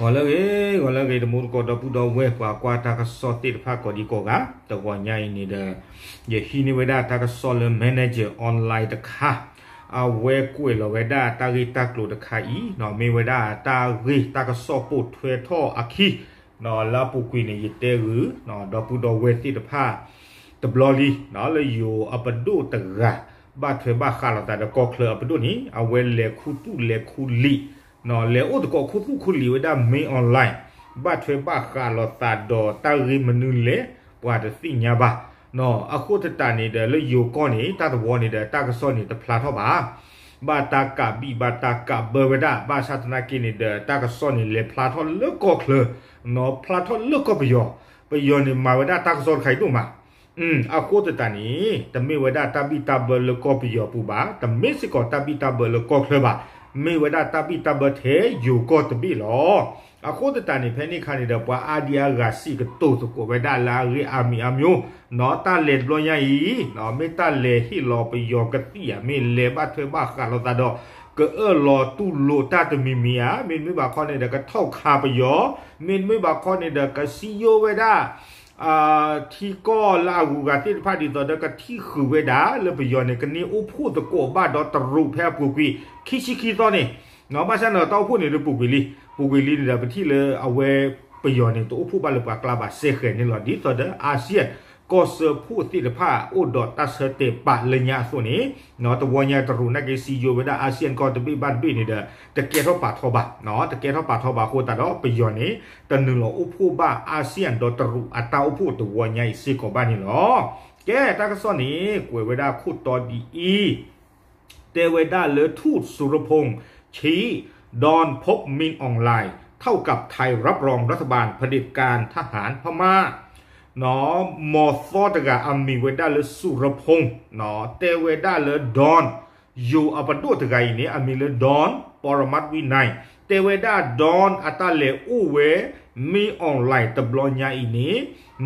ဂီၤလၢအဂ့ၤ ဂီၤလၢအဂ့ၤ တံၤသကိးဒီပုၢ်ဒီဝဲၢ် ပှၤကွၢ်တၢ်ကစီၣ်သ့ၣ်တဖၣ်ကိးဒံကိးဂၤ, တဂီၤညါအံၤန့ၣ်ဒီး ယဟံးန့ၢ်ဝဲဒၣ်တၢ်ကစီၣ်လၢ manager online တခါ, အဝဲကွဲးလီၤဝဲဒၣ်တၢ်ဂ့ၢ်တၢ်ကျိၤတခါအံၤ, မ့ၢ်ဝဲဒၣ်တၢ်ဂ့ၢ်တၢ်ကစီၣ်ပိာ်ထွဲထီၣ်အခံ, လၢအပူၤကွံာ်န့ၣ် ယတဲဂုာ် ဒီပုၢ်ဒီဝဲၢ်သ့ၣ်တဖၣ် တဘျီလံ လၢယိၤအပဒိၣ်တဂၤ ဘၣ်ထွဲဘၣ်ဃးလိာ်သးဒီးကီၢ်ချၢအပဒိၣ်န့ၣ် အဝဲလဲၤခူသူၣ်လဲၤခူလံာ်, လဲၤအိၣ်သကိးခူသူၣ်ခူလံာ်ဝဲဒၣ် မင်းအောင်လှိုင်, ဘၣ်ထွဲဘၣ်ဃးလိာ်သးဒီးတၢ်ဂ့ၢ်မနုၤလဲၣ် ပှၤတသ့ၣ်ညါဘၣ်. အဃိသတးန့ၣ်ဒီး လၢယိၤကီၢ်န့ၣ် တၢ်သဝီန့ၣ်ဒီး တၢ်ကစီၣ်န့ၣ်တဖျါထီၣ်ဘၣ်. ဘၣ်တၢ်ကးဘံၣ်ဘၣ်တၢ်ကးဘၢဝဲဒၣ်, ဘၣ်ဆၣ်သနာ်က့န့ၣ်ဒီး တၢ်ကစီၣ်န့ၣ်လဲၤဖျါထီၣ်လၢကီၢ်ချၢ, ဖျါထီၣ်လၢကီၢ်ပယီၤ, ပယီၤန့ၣ်မၤဝဲဒၣ်တၢ်ကစီၣ်တခါအံၤဒိၣ်မး. အဃိသတးန့ၣ် တမ့ၢ်ဝဲဒၣ်တၢ်ဘံၣ်တၢ်ဘၢလၢကီၢ်ပယီၤပူၤဘၣ်, တမ့ၢ်စ့ၢ်ကီးတၢ်ဘံၣ်တၢ်ဘၢလၢကီၢ်ချၢဘၣ်, မ့ၢ်ဝဲဒၣ်တၢ်ဘံၣ်တၢ်ဘၢထဲယိၤကီၢ်တဘ့ၣ်လီၤ. အဃိသတးန့ၣ် ဖဲန့ၣ်အခါန့ၣ်ဒီး ပှၤအါဒံအါဂၤစံးကတိၤသကိးဝဲဒၣ်လၢအဂ့ၢ်အါမံၤအါမျိုး, တၢ်လဲၤတဘျီညါအံၤ မ့ၢ်တၢ်လဲၤဟ့ၣ်လီၤပယီၤကသံၣ်ဧါ, မ့ၢ်လဲၤဘၣ်ထွဲဘၣ်ဃးလိာ်သးဒီး ကအၢၣ်လီၤတူၢ်လိာ်တၢ်တမံၤမံၤဧါ, မ့တမ့ၢ်ဘၣ်ခီန့ၣ်ဒီး ကထီၣ်ခးပယီၤ, မ့တမ့ၢ်ဘၣ်ခီန့ၣ်ဒီး ကစံယိဝဲဒၣ် ထံကီၢ်လၢအဂုၤအဂၤသ့ၣ်တဖၣ် ဒ်သိးဒီးကထံၣ်ဃုာ်ဝဲဒၣ် လၢပယီၤန့ၣ် ကန့ၢ်အိၣ်ဖှိၣ်သကိးဘၣ်ဒီးတရူးဖဲအပူၤကွံာ် ခံဆံခံသီန့ၣ်, ဘၣ်ဆၣ်န့ၣ်ဒီး တၢ်အိၣ်ဖှိၣ်န့ၣ်ဒီးပူၤကွံာ်လံ, ပူၤကွံာ်လံန့ၣ်ဒီး ပထံၣ်လၢအဝဲပယီၤန့ၣ် တအိၣ်ဖှိၣ်ဘၣ်လၢပှၤကျါဘၣ် စဲဃဲၤန့ၣ်လီၤ. ဒ်သိးဒီး ASEAN ကီၢ်စၢဖှိၣ်သ့ၣ်တဖၣ် အိၣ်ဒီးတၢ်ဆၢတဲာ်ပာ်လၢညါအသိးန့ၣ်, တဝီညါတရူးနာ်က့ စံယိဝဲဒၣ် ASEAN ကီၢ်တဘ့ၣ်ဘၣ်တဘ့ၣ်န့ၣ်ဒီး တကဲထီၣ်ပာ်ထီဘၣ်, တကဲထီၣ်ပာ်ထီဘၣ်အဃိသတးဒီး ပယီၤန့ၣ် တနုာ်လီၤအိၣ်ဖှိၣ်ဘၣ် ASEAN ဒီးတရူးအတၢ်အိၣ်ဖှိၣ်တဝီညါအံၤစ့ၢ်ကီးဘၣ်န့ၣ်လီၤ. ကဲ တၢ်ကစီၣ်န့ၣ် ကွဲးဝဲဒၣ်ခိၣ်တီဒ်အံၤ, တဲဝဲဒၣ်လၢ ထူး စူရဖုန်း ชี้ ဒွန် พบ မိၢ်အီၣ်လဲၣ် เท่ากับไทยรับรองรัฐบาลเผด็จการทหารพม่า မ်သီတဂၤအမံၤဝဲဒၣ်လၢ စူရဖုန်း တဲဝဲဒၣ်လၢ Don ယိၤအပဒိၣ်တဂၤအံၤန့ၣ် အမံၤလၢ Don ပရမတ်ဝိနၢၢ် တဲဝဲဒၣ် Don အတၢ်လဲၤအိၣ်ဝဲ မိၢ်အီၣ်လဲၣ်တဘျီညါအံၤန့ၣ်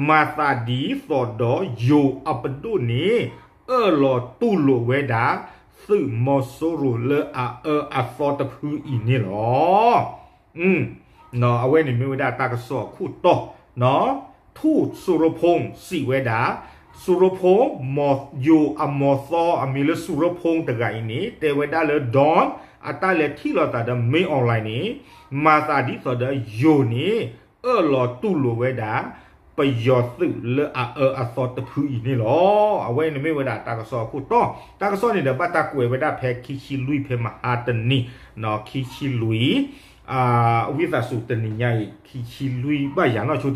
မၤသးဒ်သိးဒီးယိၤအပဒိၣ်န့ၣ် အၢၣ်လီၤတူၢ်လိာ်ဝဲဒၣ် သုးမီၤစိရိၤလၢအအၢအသီတဖုအံၤန့ၣ်လီၤ. အဝဲန့ၣ်မ့ၢ်ဝဲဒၣ်တၢ်ကစီၣ်အခိၣ်တီ, ထူး စူရဖုန်း စံးဝဲဒၣ်, စူရဖုန်း ယိၤအမ်သီအမံၤလၢစူရဖုန်းတဂၤအံၤန့ၣ် တဲဝဲဒၣ်လၢ Don အတၢ်လဲၤထံၣ်လိာ်သးဒီး မိၢ်အီၣ်လဲၣ်န့ၣ် မၤသးဒ်သိးဒီးယိၤန့ၣ် အၢၣ်လီၤတူၢ်လိာ်ဝဲဒၣ် ပယီၤသုးလၢအအၢအသီတဖုအံၤန့ၣ်လီၤ. အဝဲန့ၣ်မ့ၢ်ဝဲဒၣ်တၢ်ကစီၣ်အခိၣ်တီ, တၢ်ကစီၣ်န့ၣ်ဒီး ဘၣ်တၢ်ကွဲးဝဲဒၣ်ဖဲခံဆံလွံၢ် ဖဲမဟါတနံၤ, ခံဆံလွံၢ် ဝံသးစူၤတ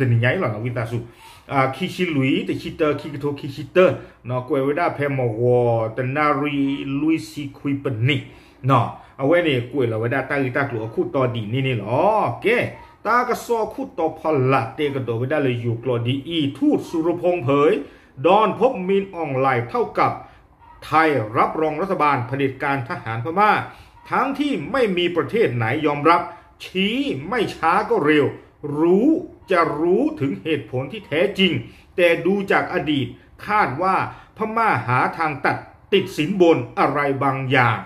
နံၤညါအံၤ ခံဆံလွံၢ်ဘၣ်ယၤနီၢ်ဆိတနံၤညါအံၤလီၤ ဝံသးစူၤ, ခံဆံလွံၢ် တဆံတၢ ခံကထိခံဆံတၢ, ကွဲးဝဲဒၣ်ဖဲမဂီၤ တနၣ်ရံၣ်လွံၢ်ဆံခွံပနံး, အဝဲန့ၣ်ကွဲးလီၤဝဲဒၣ်တၢ်ဂ့ၢ်တၢ်ကျိၤအခိၣ်တီဒ်န့ၣ်န့ၣ်လီၤ. ကဲ တၢ်ကစီၣ်အခိၣ်တီဖီလာ်တဲကဒီးဝဲဒၣ်လၢယိၤကျိာ်ဒ်အံၤ, ထူး สุรพงษ์ เผย ดอน พบ มิน อองหลาย เท่ากับ ไทยรับรองรัฐบาลเผด็จการทหารพม่า ทั้งที่ไม่มีประเทศไหนยอมรับ ชี้ ไม่ช้าก็เร็ว รู้ จะรู้ถึงเหตุผลที่แท้จริง แต่ดูจากอดีต คาดว่าพม่าหาทางตัดติดสินบนอะไรบางอย่าง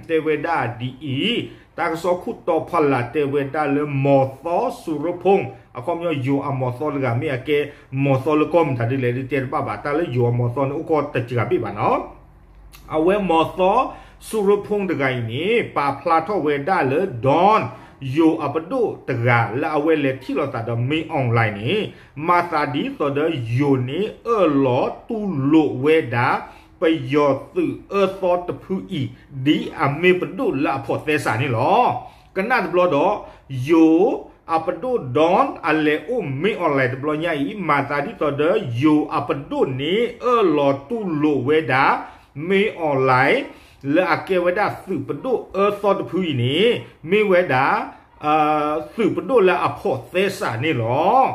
တဲဝဲဒၣ်ဒ်အံၤ, တၢ်ကစီၣ်ခိၣ်တီဖီလာ်တဲဝဲဒၣ်လၢ မ်သီ စူရဖုန်း အခီပညီယိၤအမ်သီတဂၤ မ့ၢ်အကဲ မ်သီလၢကီၢ်မတၤဒ်လဲၣ်ဒ်တဲတဘၣ်ဘၣ် တၢ်လၢယိၤအမ်သီန့ၣ် အိၣ်ကီၢ်တစှၤဘ့ၣ်ဘၣ်နီၤ. အဝဲမ်သီ စူရဖုန်းတဂၤအံၤန့ၣ် ပာ်ဖျါထီၣ်ဝဲဒၣ်လၢ Don ယိၤအပဒိၣ်တဂၤ လၢအဝဲလဲၤထံၣ်လိာ်သးဒီး မိၢ်အီၣ်လဲၣ်န့ၣ် မၤသးဒ်သိးဒီးယိၤန့ၣ် အၢၣ်လီၤတူၢ်လိာ်ဝဲဒၣ် ပယီၤသုးအၢသီတဖုအံၤ ဒ်အမ့ၢ်ပဒိၣ်လၢအဖိးသဲစးန့ၣ်လီၤ. ကနၣ်တဘျီဒီး ယိၤအပဒိၣ် Don အလဲၤအိၣ် မိၢ်အီၣ်လဲၣ်တဘျီညါအံၤ မၤသးဒ်သိးဒီး ယိၤအပဒိၣ်န့ၣ် အၢၣ်လီၤတူၢ်လိာ်ဝဲဒၣ် မိၢ်အီၣ်လဲၣ် လၢအကဲဝဲဒၣ်သုးပဒိၣ်အၢသီတဖုအံၤန့ၣ် မ့ၢ်ဝဲဒၣ် သုးပဒိၣ်လၢအဖိးသဲစးန့ၣ်လီၤ.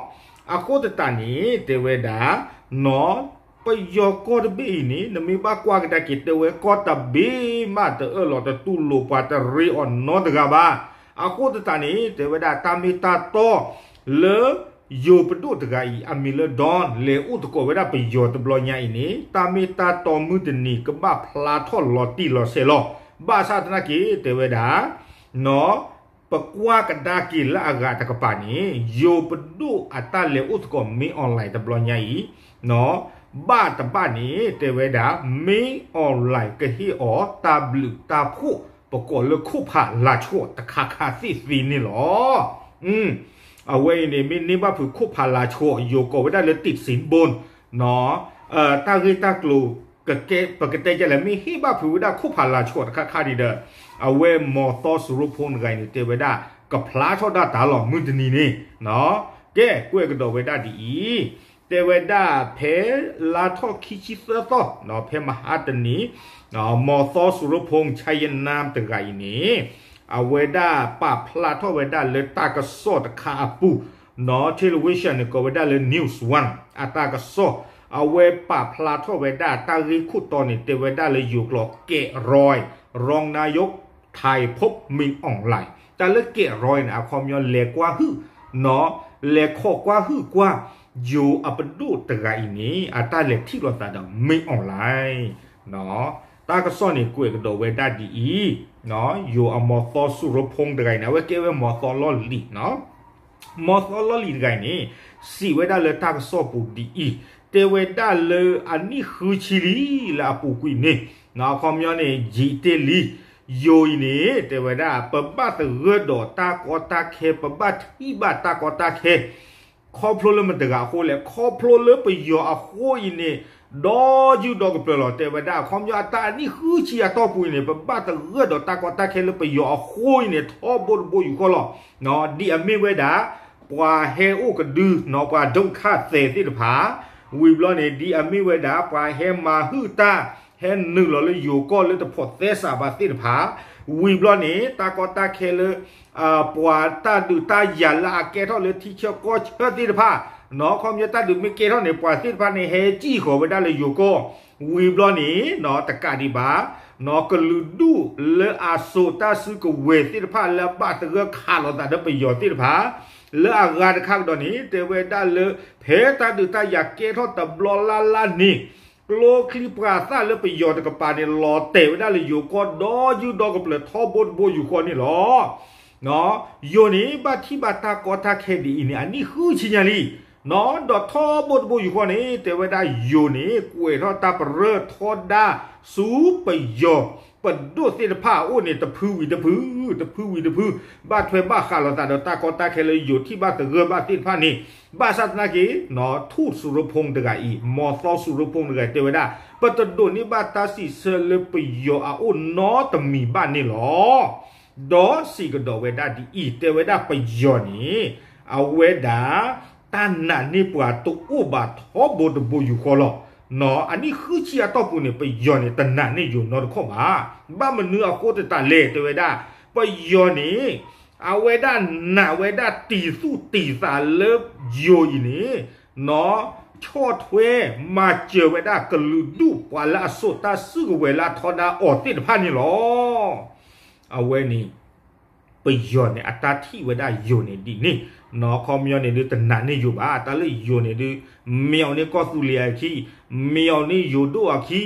အဃိသတးန့ၣ် တဲဝဲဒၣ် နီၤ ပယီၤကီၢ်တဘ့ၣ်အံၤန့ၣ် နမ့ၢ်ဘၣ်ကွၢ်ကဒါက့ၤ တဲဝဲကီၢ်တဘ့ၣ်မး တအၢၣ်လီၤတတူၢ်လိာ်ပှၤ တရ့အီၤနီတဂၤဘၣ်. အဃိသတးန့ၣ် တဲဝဲဒၣ်တၢ်မ့ၢ်တၢ်တီ လၢယိၤပဒိၣ်တဂၤအံၤ အမံၤလၢ Don လဲၤအိၣ်သကိးဝဲဒၣ်ပယီၤတဘျီညါအံၤန့ၣ် တၢ်မ့ၢ်တၢ်တီမုၢ်တနံၤ ကဘၣ်ဖျါထီၣ်လီၤတံၢ်လီၤဆဲးလီၤ. ဘၣ်ဆၣ်သနာ်က့ တဲဝဲဒၣ် နီၤ ပကွၢ်ကဒါက့ၤလၢအဂၤတကပၤန့ၣ် ယိၤပဒိၣ်အတၢ်လဲၤအိၣ်သကိး မင်းအောင်လှိုင် တဘျီညါအံၤ ဘၣ်တဘၣ်န့ၣ် တဲဝဲဒၣ် မင်းအောင်လှိုင် ကဟ့ၣ်အီၤတၢ်ဘျုးတၢ်ဖှိၣ် ပကိးလၢခိၣ်ဖးလၤဆီၣ်တခါခါသ့ၣ်သ့န့ၣ်လီၤ. အဝဲအံၤန့ၣ် မ့ၢ်န့ၢ်ဘၣ်ဖုးခိၣ်ဖးလၤဆီၣ် ယိၤကိးဝဲဒၣ်လၢ တိတ်းစိန်ဘုတ် တၢ်ဂ့ၢ်တၢ်ကျိၤ ပကတဲဒ်လဲၣ် မ့ၢ်ဟ့ၣ်ဘၣ်ဖုးဝဲဒၣ်ခိၣ်ဖးလၤဆီၣ်တခါခါန့ၣ်ဒီး အဝဲ မီၤသီစူၤရိဖူၣ်တဂၤအံၤန့ၣ် တဲဝဲဒၣ် ကဖျါထီၣ်ဒၣ်တၢ်လီၤမုၢ်တနံၤန့ၣ် ကဲ ကွဲးကဒီးဝဲဒၣ်ဒ်အံၤ, တဲဝဲဒၣ်ဖဲလါထီၣ်ခံဆံသၢသီ ဖဲမဟါတနံၤ မီၤသီစူၤရိဖူၣ် ခၠါယနၢမ် တဂၤအံၤန့ၣ် အဝဲဒၣ်ပာ်ဖျါထီၣ်ဝဲဒၣ်လၢတၢ်ကစီၣ်တခါအပူၤ နီၢ် television န့ၣ် ကိးဝဲဒၣ်လၢ News One အတၢ်ကစီၣ် အဝဲပာ်ဖျါထီၣ်ဝဲဒၣ်တၢ်ဂ့ၢ်ခိၣ်တီန့ၣ် တဲဝဲဒၣ်လၢယိၤကျိာ် แกะรอย รองนายกไทยพบ มินอองหลาย တၢ်လၢ แกะรอย န့ၣ် အခီပညီလဲၤကွၢ်ဟုၣ် နီၢ် လဲၤခိးကွၢ်ဟုၣ်ကွၢ် ယိၤအပဒိၣ်တဂၤအံၤန့ၣ် အတၢ်လဲၤထံၣ်လိာ်သးဒီး မိၢ်အီၣ်လဲၣ် တၢ်ကစီၣ်န့ၣ် ကွဲးကဒီးဝဲဒၣ်ဒ်အံၤ, ယိၤအမီၤသီစူၤရိဖူၣ်တဂၤအံၤန့ၣ် အဝဲကဲဝဲမီၤသီလီၢ်လံၤ မီၤသီလီၢ်လံၤတဂၤအံၤန့ၣ် စံးဝဲဒၣ်လၢတၢ်ကစီၣ်ပူၤဒ်အံၤ, တဲဝဲဒၣ်လၢအနံၣ်ဃုဆံလံလၢအပူၤကွံာ်န့ၣ် အခီပညီန့ၣ် ယံာ်တ့ၢ်လံ, ယိၤအံၤန့ၣ် တဲဝဲဒၣ် ပဘၣ်သဂၢၢ်ဒီးတၢ်ကီတၢ်ခဲ ပဘၣ်ထံၣ်ဘၣ်တၢ်ကီတၢ်ခဲ ခီဖျိလၢမတၤတဂၤအဃိလဲၣ်, ခီဖျိလၢပယီၤအဃိအံၤန့ၣ် ဒီးယူၢ်ဒီးကပျၢၤလီၤ တဲဝဲဒၣ် အခီပညီအတၢ်အနံၣ်ဃုဆံအတီၢ်ပူၤအံၤန့ၣ် ပဘၣ်သဂၢၢ်ဒီးတၢ်ကီတၢ်ခဲလၢပယီၤအဃိအံၤန့ၣ် ထီဘိတဘိယူၢ်ဃီလီၤ. ဒ်အမ့ၢ်ဝဲဒၣ် ပှၤဟဲအိၣ်ကဒု နီၢ် ပှၤဒုက္ခသည်သ့ၣ်တဖၣ်, ဝံၤဘျီန့ၣ် ဒ်အမ့ၢ်ဝဲဒၣ် ပှၤဟဲမၤဟုၣ်တၢ် ဟဲနုာ်လီၤလၢယိၤကီၢ်လၢတဖိးသဲစးဘၣ်သ့ၣ်တဖၣ်, ဝံၤဘျီန့ၣ် တၢ်ကီတၢ်ခဲလၢ ပှၤတၢ်ဒုးတၢ်ယၤလၢအကဲထီၣ်လၢထံဆၢကီၢ်ဆၢသ့ၣ်တဖၣ်, နီၢ် အခီပညီတၢ်ဒုးမ့ၢ်ကဲထီၣ်န့ၣ် ပှၤသ့ၣ်တဖၣ်န့ၣ် ဟဲစံၣ်ဃီၤဝဲဒၣ်လၢယိၤကီၢ်, ဝံၤဘျီန့ၣ် နီၢ် တကးဒံးဘၣ် နီၢ် ကလုာ်ဒူၣ်လၢအစိာ်တၢ်စုကဝဲၤသ့ၣ်တဖၣ်လၢအဘၣ်သဂၢၢ်ခးလိာ်သးဒီးပယီၤသ့ၣ်တဖၣ် လၢအဂၤတခါကဒီးန့ၣ် တဲဝဲဒၣ်လၢ ဖဲတၢ်ဒုးတၢ်ယၤကဲထီၣ်တဘျီလၢ်လၢ်န့ၣ် ကျိချံပှၤသၣ်လၢပယီၤတကပၤန့ၣ် လီၤတဲာ်ဝဲဒၣ်လၢယိၤကီၢ်ဒီးယူၢ်ဒီးကပျၢၤထီဘိတဘိယူၢ်ဃီန့ၣ်လီၤ. ယိၤန့ၣ် ဘၣ်ထံၣ်ဘၣ်တၢ်ကီတၢ်ခဲဒ်အံၤန့ၣ် အနံၣ်ဃုဆံညါလံ, နီၢ် ဒီးထီဘိတဘိယူၢ်ဃီန့ၣ် တဲဝဲဒၣ်ယိၤန့ၣ် ကွဲးထီၣ်တၢ်ပရၢထီဒါဆူပယီၤပဒိၣ်သ့ၣ်တဖၣ်အအိၣ်န့ၣ် တဖုဝံၤတဖု, တဖုဝံၤတဖု, ဘၣ်ထွဲဘၣ်ဃးလိာ်သးဒီးတၢ်ကီတၢ်ခဲလၢယိၤထံၣ်ဘၣ်သဂၢၢ်ဘၣ်သ့ၣ်တဖၣ်န့ၣ်, ဘၣ်ဆၣ်သနာ်က့ နီၢ် ထူၣ်စူၤရိဖူၣ်တဂၤအံၤ မီၤသီစူၤရိဖူၣ်တဂၤတဲဝဲဒၣ် ပတဒိးန့ၢ်ဘၣ်တၢ်စံးဆၢလၢပယီၤအအိၣ်နီတမံၤဘၣ်န့ၣ်လီၤ. ဒီးစံးကဒီးဝဲဒၣ်ဒ်အံၤ, တဲဝဲဒၣ်ပယီၤန့ၣ် အဝဲဒၣ် တၢ်နာ်န့ၢ်ပှၤတအိၣ်ဘၣ်ထီဘိတဘိယူၢ်ဃီလီၤ. နီၢ် အနံၣ်ဃုဆံအတီၢ်ပူၤန့ၣ် ပယီၤန့ၣ် တနာ်န့ၢ်ယိၤနီတခီၣ်ဘၣ်. ဘၣ်မနုၤအဃိသတးလဲၣ် တဲဝဲဒၣ် ပယီၤန့ၣ် အဝဲဒၣ်နာ်ဝဲဒၣ်တံၤသူၣ်တံၤသးလၢယိၤအံၤန့ၣ် နီၢ် ဆီၣ်ထွဲမၤစၢၤဝဲဒၣ်ကလုာ်ဒူၣ်ပှၤလၢအစိာ်တၢ်စုကဝဲၤလၢအထီဒါအီၤသ့ၣ်တဖၣ်န့ၣ်လီၤ. အဝဲန့ၣ် ပယီၤန့ၣ် အတၢ်ထံၣ်ဝဲဒၣ်ယိၤန့ၣ်ဒ်န့ၣ်, နီၢ် အခီပညီန့ၣ်ဒုး တနာ်န့ၢ်ယိၤဘၣ်, တၢ်လၢယိၤန့ၣ်ဒုး မ့ၢ်အီၤန့ၢ်ကီၢ်သူလ့ၤအခံ, မ့ၢ်အီၤန့ၢ်ယိၤဒိၣ်အခံ,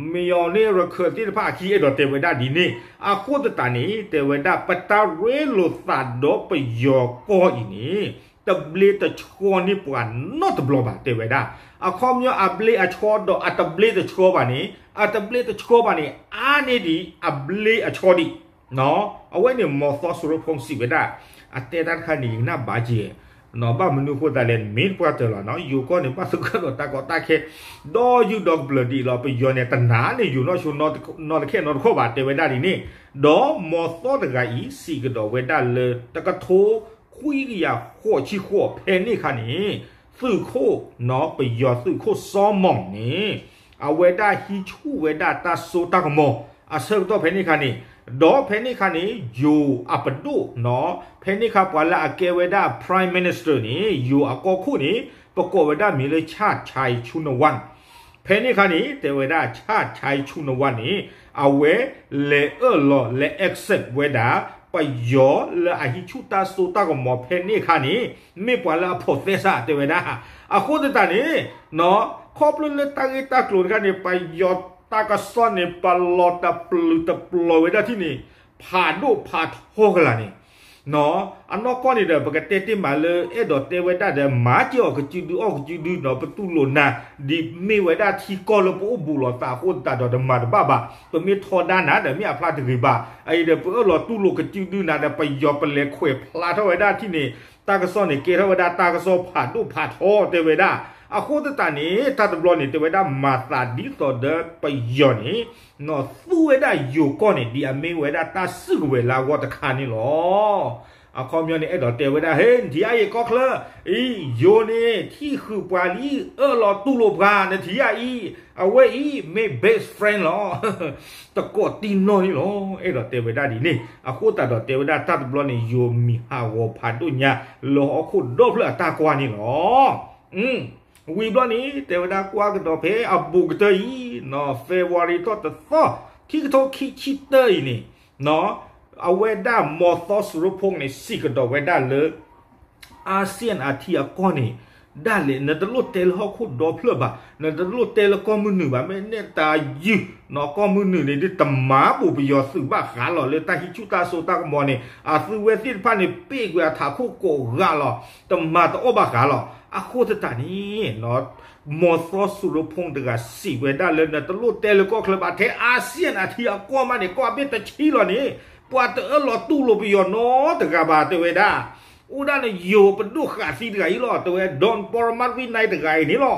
မ့ၢ်အီၤန့ၢ်ရခၢၣ်သ့ၣ်တဖၣ်အခံ အဲၣ်ဒိးတဲဝဲဒၣ်ဒ်န့ၣ်, အဃိသတးန့ၣ် တဲဝဲဒၣ် ပတၢ်ရ့လိာ်သးဒီးပယီၤကီၢ်အံၤန့ၣ် တဘျ့တဆှီန့ၢ်ပှၤနီတဘျီဘၣ် တဲဝဲဒၣ်, အခီပညီအဘျ့အဆှီဒီးအတဘျ့တဆှီဘၣ်န့ၣ်, အတဘျ့တဆှီဘၣ်န့ၣ် အါန့ၢ်ဒံးအဘျ့အဆှီဒံး နီၢ် အဝဲန့ၣ် မီၤသီစူၤရိဖူၣ်စံးဝဲဒၣ်, အတဲတၢ်တခါန့ၣ် ယကနၣ်ဘၣ်က့ၤ, နီၢ် ဘၣ်မနုၤအဃိသတးလဲၣ် မ့ၢ်ပှၤတၢၢ်လီၤ နီၢ် ယိၤကီၢ်န့ၣ် ဘၣ်သဂၢၢ်ဒီးတၢ်ကီတၢ်ခဲ ဒီးယူၢ်ဒီးကပျၢၤဒ်အံၤလီၤ. ပယီၤန့ၣ် တနာ်န့ၢ်ယိၤနီတခီၣ်နီတခဲနီတခီၣ်ဘၣ် တဲဝဲဒၣ်ဒ်န့ၣ်, ဒီးမီၤသီတဂၤအံၤ စံးကဒီးဝဲဒၣ်လၢ တကထိခွံကယၤဃိးဆံဃိး ဖဲန့ၣ်အခါန့ၣ် သုးခိၣ် နီၢ် ပယီၤသုးခိၣ်စီၤမီၣ်န့ၣ် အဝဲဒၣ်ဟံးဆူၣ်ဝဲဒၣ်တၢ်စိတၢ်ကမီၤ အဆၢကတီၢ်ဖဲန့ၣ်အခါန့ၣ်, ဒီးဖဲန့ၣ်အခါန့ၣ် ယိၤအပဒိၣ် နီၢ် ဖဲန့ၣ်အခါပှၤလၢအကဲဝဲဒၣ် Prime Minister န့ၣ် ယိၤအကီၢ်ခိၣ်န့ၣ် ပကိးဝဲဒၣ်မံၤလၢ ဆၣ်ခၠဲးဆူနဝၣ် ဖဲန့ၣ်အခါန့ၣ် တဲဝဲဒၣ် ဆၣ်ခၠဲးဆူနဝၣ်န့ၣ် အဝဲလဲၤအၢၣ်လီၤလဲၤ accept ဝဲဒၣ် ပယီၤလၢအဟံးဆူၣ်တၢ်စိတၢ်ကမီၤဖဲန့ၣ်အခါန့ၣ် မ့ၢ်ပှၤလၢအဖိးသဲစး တဲဝဲဒၣ်. အဃိသတးန့ၣ် နီၢ် ခီဖျိလၢတၢ်ဂ့ၢ်တၢ်ကျိၤတခါန့ၣ် ပယီၤတၢ်ကစီၣ်န့ၣ် ပလီၤတပျုာ်တပျီၤဝဲဒၣ်ထံၣ်န့ၣ် ဖးဒိၣ်ဖးထီကလာ်န့ၣ် နီၢ်, အနီၢ်ကီၢ်န့ၣ်ဒီး ပကတဲတ့ၢ်မးလၢအဲၣ်ဒိးတဲဝဲဒၣ်ဒီး မၤစ့ၢ်အီၤကစုဒုအီၣ်ကစုဒုနီၢ်, ပတူၢ်လိာ်နၤ ဒ်မ့ၢ်ဝဲဒၣ်ထံကီၢ်လၢပအိၣ်ဘူးလိာ်သးအဃိသတးဒီး တမၤတဘၣ်ဘၣ်. ပမ့ၢ်ထီဒါနၤဒီး မ့ၢ်အဖျါတဂ့ၤဘၣ်. အအံၤဒီး ပအၢၣ်လီၤတူၢ်လိာ်ကစုဒုနၤဒီး ပယီၤပလဲၤခွဲးဖျါထီၣ်ဝဲဒၣ်ထံၣ်န့ၣ် တၢ်ကစီၣ်န့ၣ် ကဲထီၣ်ဝဲဒၣ်တၢ်ကစီၣ်ဖးဒိၣ်ဖးထီ တဲဝဲဒၣ်. အဃိသတးန့ၣ် တၢ်တဘျီန့ၣ် တဲဝဲဒၣ်မၤသးဒ်သိးဒီးပယီၤန့ၣ် နီၢ် သူဝဲဒၣ်ယိၤကီၢ်န့ၣ် ဒ်အမ့ၢ်ဝဲဒၣ်တၢ်စုကဝဲၤလၢအဂီၢ်တခါန့ၣ်လီၤ. အခီပညီန့ၣ် အဲၣ်ဒိးတဲဝဲဒၣ် ဟ့ နထံၣ်အါအံၤကီၢ်ချၢ အံၤ ယိၤန့ၣ် ထံၣ်ဃုာ်ပှၤလံ အၢၣ်လီၤတူၢ်လိာ်ပှၤ နထံၣ်အါအံၤ အဝဲအံၤ မ့ၢ် best friend လီၤ. တကိးတံၢ်နီၢ်န့ၣ်လီၤ. အဲၣ်ဒိးတဲဝဲဒၣ်ဒ်န့ၣ် အဃိသတးဒီးတဲဝဲဒၣ်တၢ်တဘျီန့ၣ် ယိၤမံၤဟးဂီၤဖးဒိၣ်ညါ လၢဟီၣ်ခိၣ်ဒီဖျၢၣ်အတၢ်ကွၢ်န့ၣ်လီၤ. ဝံၤဘျီန့ၣ် တဲဝဲဒၣ်ကွၢ်ကဒီးဖဲအဘူးကတၢၢ်အံၤ နီၢ် February ထီၣ်တသီ ခံကထိခံဆံတၢအံၤန့ၣ် နီၢ် အဝဲဒၣ်မီၤသီစူၤရဖူန့ၣ် စံးကဒီးဝဲဒၣ်လၢ အါစံၣ်အထံအကီၢ်န့ၣ် ဒၣ်လဲာ် နတလိၣ်တဲလၢဟီၣ်ခိၣ်ဒီဖျၢၣ်ဘၣ်, နတလိၣ်တဲလၢကီၢ်မုၢ်နုာ်ဘၣ်, မ့ၢ်နဲၣ်တၢ်ယုၢ် နီၢ် ကီၢ်မုၢ်နုာ်န့ၣ် ဒ်တမၤဘူးပယီၤသုးဘၣ်ဃးလီၤ လၢတၢ်ဟံးဆူၣ်တၢ်စိတၢ်ကမီၤန့ၣ် အသုဝဲသ့ၣ်တဖၣ်န့ၣ် ပ့ၢ်ကွံာ်အထးခိၣ်ကိးဂၤလီၤ, တမၤတအီၣ်ဘၣ်ဃးလီၤ. အဃိသတးန့ၣ် နီၢ် မီၤသီစူၤရဖူတဂၤစံးဝဲဒၣ်လၢ နတလိၣ်တဲလၢကီၢ်ချၢဘၣ်, ထဲအါစံၣ်အထံအကီၢ်မးန့ၣ် ကီၢ်အဘ့ၣ်တဆံလီၤန့ၣ် ပှၤတအၢၣ်လီၤတူၢ်လိာ်ပယီၤနီတဂၤဘၣ် တဲဝဲဒၣ်. အိၣ်ဒၣ်န့ၣ် ယိၤပဒိၣ်ဃာ်သံတဂၤအံၤလီၤ တဲဝဲ Don Paramat Winai တဂၤအံၤန့ၣ်လီၤ.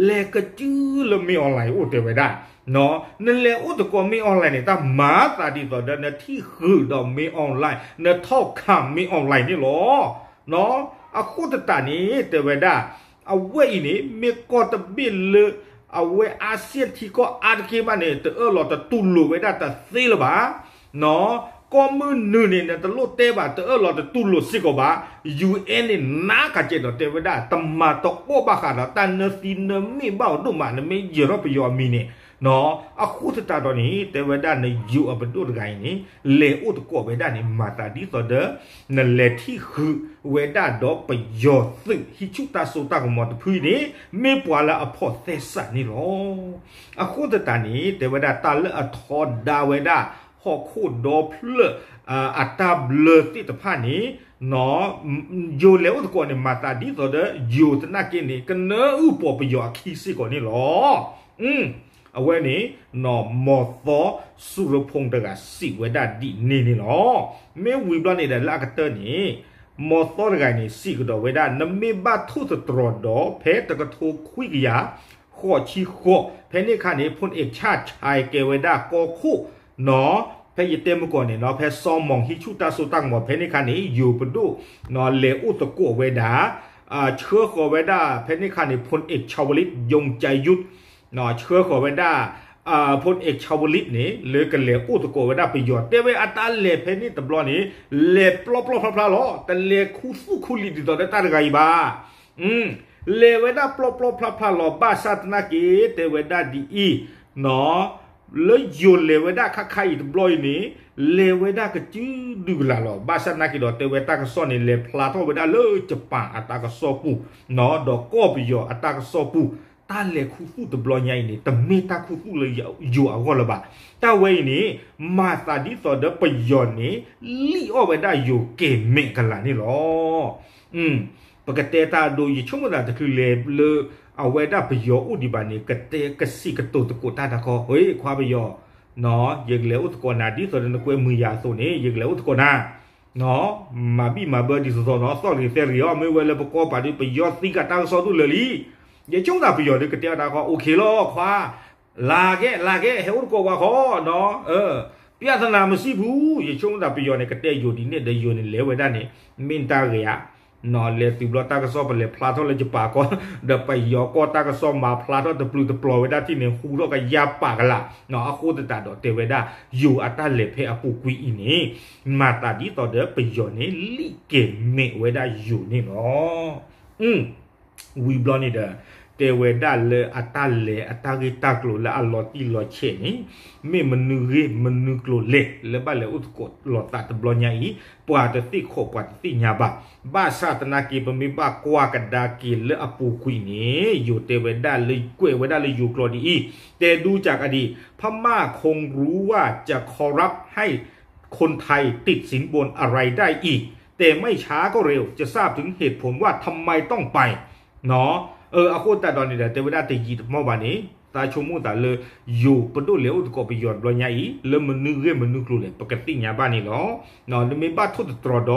လဲၤကစုလၢမ့ၢ် online အိၣ် တဲဝဲဒၣ်. နလဲၤအိၣ်သကိးမ့ၢ် online န့ၣ် တၢ်မၤသးဒ်သိးဒီး နထံၣ်ဃုာ်ဒီးမ့ၢ် online နထီၣ်ခးမ့ၢ် online န့ၣ်လီၤ. အဃိသတးန့ၣ် တဲဝဲဒၣ် အဝဲအံၤန့ၣ် မ့ၢ်ကီၢ်တဘ့ၣ်လၢ အဝဲအါစံၣ်ထံကီၢ်အါတက့ၢ်မးန့ၣ် တအၢၣ်လီၤတတူၢ်လိာ်ဝဲဒၣ်တသ့လၢၤဘၣ်. နီၢ် ကီၢ်မုၢ်နုာ်န့ၣ် နတလိၣ်တဲဘၣ် တအၢၣ်လီၤတတူၢ်လိာ်စ့ၢ်ကီးဘၣ်. UN န့ၣ် နးကးကဲးဒီးတဲဝဲဒၣ် တမၤတအီၣ်ဘၣ်ဃးဒီး တၢ်နၢသံနၢမ့ၢ်ဘၣ်အီၤဒိၣ်မး နမ့ၢ်ယၢၤထီၣ်ပယီၤအမံၤန့ၣ် နီၢ် အဃိသတးဒီးန့ၣ် တဲဝဲဒၣ် နယိၤအပဒိၣ်တဂၤအံၤန့ၣ် လဲၤအိၣ်သကိးဝဲဒၣ်န့ၣ် မၤသးဒ်သိးဒီး နလဲၤထံၣ်ဃုာ်ဝဲဒၣ်ဒီးပယီၤသုး ဟံးဆူၣ်တၢ်စိတၢ်ကမီၤတဖုအံၤန့ၣ် မ့ၢ်ပှၤလၢအဖီၣ်သဲစးန့ၣ်လီၤ. အဃိသတးန့ၣ် တဲဝဲဒၣ်တၢ်လၢအထီဒါဝဲဒၣ် ဟီၣ်ခိၣ်ဒီဖျၢၣ် အတၢ်ဘျၢသ့ၣ်တဖၣ်န့ၣ် နီၢ် ယိၤလဲၤအိၣ်သကိးန့ၣ် မၤသးဒ်သိးဒီး ယိၤသနာ်က့န့ၣ် ကနၢအုၣ်ပီၤပယီၤအခံစ့ၢ်ကီးန့ၣ်လီၤ. အဝဲန့ၣ် နီၢ် မီၤသီစူၤရဖူတဂၤစံးဝဲဒၣ်ဒ်န့ၣ်န့ၣ်လီၤ. မ့ၢ်ဝံၤဘျီန့ၣ်ဒီး လၢအကတၢၢ်န့ၣ် မီၤသီတဂၤန့ၣ် စံးကဒီးဝဲဒၣ် နမ့ၢ်ဘၣ်ထိၣ်သတြီၤဒီး ဖဲတကထိခွံကယၤ ဃိးဆံဃိး ဖဲန့ၣ်အခါန့ၣ် ဖိၣ်အ့ၣ်ဆၣ်ဆဲးကဲဝဲဒၣ်ကီၢ်ခိၣ် နီၢ် ဖဲယတဲမုၢ်ကီၢ်န့ၣ် နီၢ် ဖဲစီမီၣ်ဟံးဆူၣ်တၢ်စိတၢ်ကမီၤ ဖဲန့ၣ်အခါန့ၣ် ယိၤပဒိၣ် နီၢ် လဲၤအိၣ်သကိးဝဲဒၣ် ဆှၢဃီၤဝဲဒၣ် ဖဲန့ၣ်အခါန့ၣ် ဖိၣ်အ့ၣ်ဆၣ်ဝလံ ယိၣ်ကၠဲးယုၢ် ဆှၢဃီၤဝဲဒၣ် ဖိၣ်အ့ၣ်ဆၣ်ဝလံန့ၣ် လၢကလဲၤအိၣ်သကိးဝဲဒၣ်ပယီၤ တဲဝဲအတၢ်လဲၤဖဲန့ၣ်တဘျီန့ၣ် လဲၤပျီပျီဖျါဖျါလီၤ. တလဲၤခူသူၣ်ခူလံာ်ဒ်သိးဒီးတၢ်တဂၤအံၤဘၣ်. လဲၤဝဲဒၣ်ပျီပျီဖျါဖျါလီၤ ဘၣ်ဆၣ်သနာ်က့ တဲဝဲဒၣ်ဒ်အံၤ နီၢ် လၢယိၤလဲၤဝဲဒၣ်ခါခါအံၤတဘျီအံၤန့ၣ် လဲၤဝဲဒၣ်ကစုဒုကလာ်လီၤ. ဘၣ်ဆၣ်သနာ်က့ဒီး တဲဝဲတၢ်ကစီၣ်န့ၣ် လဲၤဖျါထီၣ်ဝဲဒၣ်လၢယပၣ်အတၢ်ကစီၣ်ပူၤ နီၢ် ဒီးကီၢ်ပယီၤအတၢ်ကစီၣ်ပူၤ တၢ်လဲၤခူသူၣ်တဘျီညါအံၤန့ၣ် တမ့ၢ်တၢ်ခူသူၣ်လၢယိၤအဂီၢ်လၢၤဘၣ်. တၢ်ဝဲအံၤန့ၣ် မၤသးဒ်သိးဒီးပယီၤန့ၣ် လံၣ်အီၣ်ဝဲဒၣ်ယိၤကဲၤမဲာ်ကလာ်န့ၣ်လီၤ. ပကတဲတၢ်အဒိ ယဆိကမိၣ်သးတချုးလဲၤလၢ အဝဲဒၣ်ပယီၤအိၣ်ဒံးဘၣ်န့ၣ် ကတဲကစံးကတိၤသကိးတၢ်တခီ ဟ့ ခွါပယီၤ နီၢ် ယကလဲၤအိၣ်သကိးနၤ ဒ်သိးဒီးနကွဲမုာ်ယၤအသိးန့ၣ် ယကလဲၤအိၣ်သကိးနၤ နီၢ် မၤဘံၣ်မၤဘၢဒ်သိးသိးနီၢ် သီၣ်ဂ့ၤသဲဂ့ၤအီၤ မ့ၢ်ဝဲလၢပကီၢ်ပၤဒ်ပယီၤသံကးတၢ်ကစီၣ်ဒိၣ်လၢာ်လံ. ယဆိကမိၣ်သးပယီၤဒ်ကတဲအီၤတၢ်ခီ OK လီၤ ခွါ လၢကဲ လၢကဲ ဟဲအိၣ်သကိးဝဲခီ နီၢ် ပြဿနာမရှိဘူး ယဆိကမိၣ်သးပယီၤန့ၣ် ကတဲယိၤဒ်န့ၣ်ဒီးယိၤန့ၣ် လဲၤဝဲဒၣ်န့ၣ် မ့ၢ်တၢ်ဂ့ၤဧါ နီၢ် လဲၤတုၤဘျီတၢ်ကစီၣ်ပလဲၤဖျါထီၣ်လၢယပၣ်ကီၢ် ဒီးပယီၤကီၢ်တၢ်ကစီၣ်မၤဖျါထီၣ်တပျုာ်တပျီၤဝဲဒၣ်ထံၣ်န့ၣ် ဟူထီၣ်ကယၤပာ်ကလာ် နီၢ် အဃိသတးဒီးတဲဝဲဒၣ် ယိၤအတၢ်လဲၤဖဲအပူၤကွံာ်အံၤန့ၣ် မၤသးဒ်သိးဒီးပယီၤန့ၣ် လံၣ်ကဲၤမဲာ်ဝဲဒၣ်ယိၤန့ၣ်လီၤ. ဝံၤဘျီန့ၣ်ဒီး တဲဝဲဒၣ်လၢအတၢ်လဲၤအတၢ်ဂ့ၢ်တၢ်ကျိၤလၢအလီၤတံၢ်လီၤဆဲးန့ၣ် မ့ၢ်မနုၤဂ့ၢ်မနုၤကျိၤလဲၣ် လၢဘၣ်လဲၤအိၣ်သကိးလိာ်သးတဘျီညါအံၤ ပှၤတသ့ၣ်ခိးပှၤတသ့ၣ်ညါဘၣ်. ဘၣ်ဆၣ်သနာ်က့ ပမ့ၢ်ဘၣ်ကွၢ်ကဒါက့ၤလၢအပူၤကွံာ်န့ၣ် ယိၤတဲဝဲဒၣ်လၢ ကွဲးဝဲဒၣ်လၢယိၤကျိာ်ဒ်အံၤ တဲဒူကးကဒံး พม่าคงรู้ว่าจะคอรัปต์ให้คนไทยติดสินบนอะไรได้อีก แต่ไม่ช้าก็เร็ว จะทราบถึงเหตุผลว่าทำไมต้องไป เนาะ အဃိသတးဒီးန့ၣ်ဒီး တဲဝဲဒၣ်တယံာ်တမီၢ်ဘၣ်န့ၣ် သးဆိကမိၣ်သးလၢ ယိၤပဒိၣ်လဲၤအိၣ်သကိးပယီၤတဘျီညါအံၤ လၢမနုၤဂ့ၢ်မနုၤကျိၤလဲၣ် ပကသ့ၣ်ညါဘၣ်န့ၣ်လီၤ. နမ့ၢ်ဘၣ်ထိၣ်သတြီၤဒီး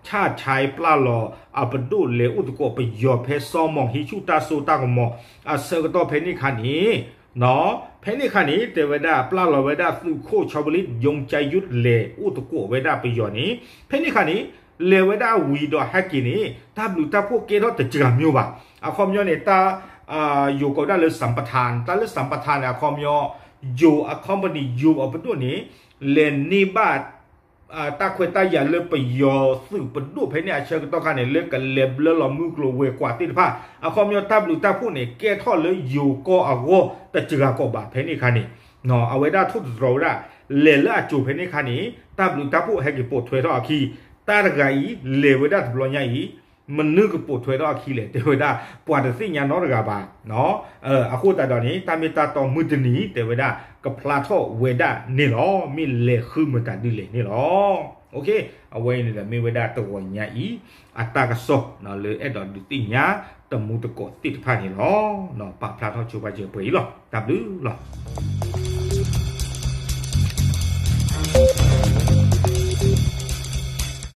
ဆၣ်ဆဲပျၢ်လီၤအပဒိၣ်လဲၤအိၣ်သကိးပယီၤဖဲစီမီၤ ဟံးဆူၣ်တၢ်စိတၢ်ကမီၤ အဆၢကတီၢ်ဖဲန့ၣ်အခါန့ၣ် ဖဲန့ၣ်အခါန့ၣ် တဲဝဲဒၣ်ပျၢ်လီၤဝဲဒၣ်သုးခိၣ် ဆီဘလ့ ယိကၠဲယုၢ် လဲၤအိၣ်သကိးဝဲဒၣ်ပယီၤန့ၣ် ဖဲန့ၣ်အခါန့ၣ် လဲၤဝဲဒၣ်ဝံၤဒီးဟဲက့ၤန့ၣ် တၢ်ဘျုးတၢ်ဖှိၣ်ကဲထီၣ်တစှၤမျိၤဘၣ်. အခီပညီန့ၣ် တၢ် ယိၤကိးဝဲဒၣ်လၢ စံပထါ တၢ်လၢ စံပထါ န့ၣ် အခီပညီ ယိၤအ company ယိၤအပဒိၣ်န့ၣ် လဲၤန့ၢ်ဘၣ် တၢ်ခွဲးတၢ်ယာ်လၢပယီၤသုးပဒိၣ်ဖဲန့ၣ်အဆၢကတီၢ်ခါန့ၣ် လၢကလဲၤဘျၢလီၤမုၢ်ကျိၤဝဲၤကွာ်သ့ၣ်တဖၣ် အခီပညီတၢ်ဘျုးတၢ်ဖှိၣ်န့ၣ် ကဲထီၣ်လၢယိၤကီၢ်အဂီၢ်တစှၤကီးဘၣ်ဖဲန့ၣ်အခါန့ၣ် အဝဲဒၣ်ထိၣ်သတြီၤဝဲဒၣ် လဲၤလၢအစိၤဖဲန့ၣ်အခါန့ၣ် တၢ်ဘျုးတၢ်ဖှိၣ်ဟဲက့ၤပိာ်ထွဲထီၣ်အခံ တၢ်တဂၤအံၤ လဲၤဝဲဒၣ်တဘျီညါအံၤ မနုၤကပိာ်ထွဲထီၣ်အခံလဲၣ် တဲဝဲဒၣ် ပှၤတသ့ၣ်ညါနီတဂၤဘၣ်. အဃိသတးဒီးန့ၣ် တၢ်မ့ၢ်တၢ်တီမုၢ်တနံၤ တဲဝဲဒၣ် ကဖျါထီၣ်ဝဲဒၣ်န့ၣ်လီၤ. မ့ၢ်လဲၤဃုမတၤဒုလဲၣ်န့ၣ်လီၤ. အဝဲအံၤန့ၣ်ဒီးမ့ၢ်ဝဲဒၣ်တဂီၤညါအံၤ အတၢ်ကစီၣ်လၢအဲၣ်ဒိးဒုးသ့ၣ်ညါ တမူတကိးသ့ၣ်တဖၣ်န့ၣ်လီၤ. ပာ်ဖျါထီၣ်ဆိပာ်စၢၤပှဲၤအံၤလီၤ. တၢ်ဘျုးလီၤ.